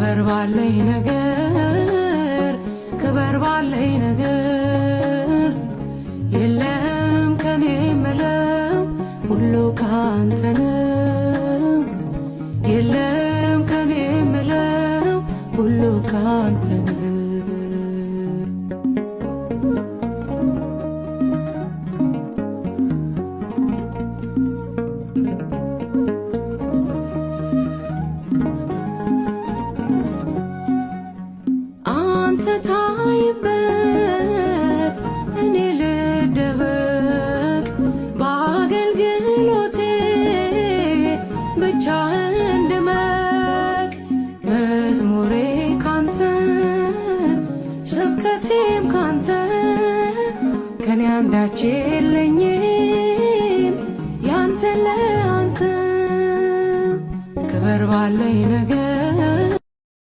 ክበር ባለኝ ነገር፣ ክበር ባለኝ ነገር፣ የለም ከኔ ምለው ሁሉ ካንተ ነው። የለም ከኔ ምለው ሁሉ ካንተ ነው። አንተ ታይበት እኔ ልደበቅ፣ በአገልግሎቴ ብቻህን ድመቅ። መዝሙሬ ካንተ፣ ስብከቴም ካንተ፣ ከኔ አንዳች የለኝም ያንተ ለአንተ። ክበር ባለኝ ነገር።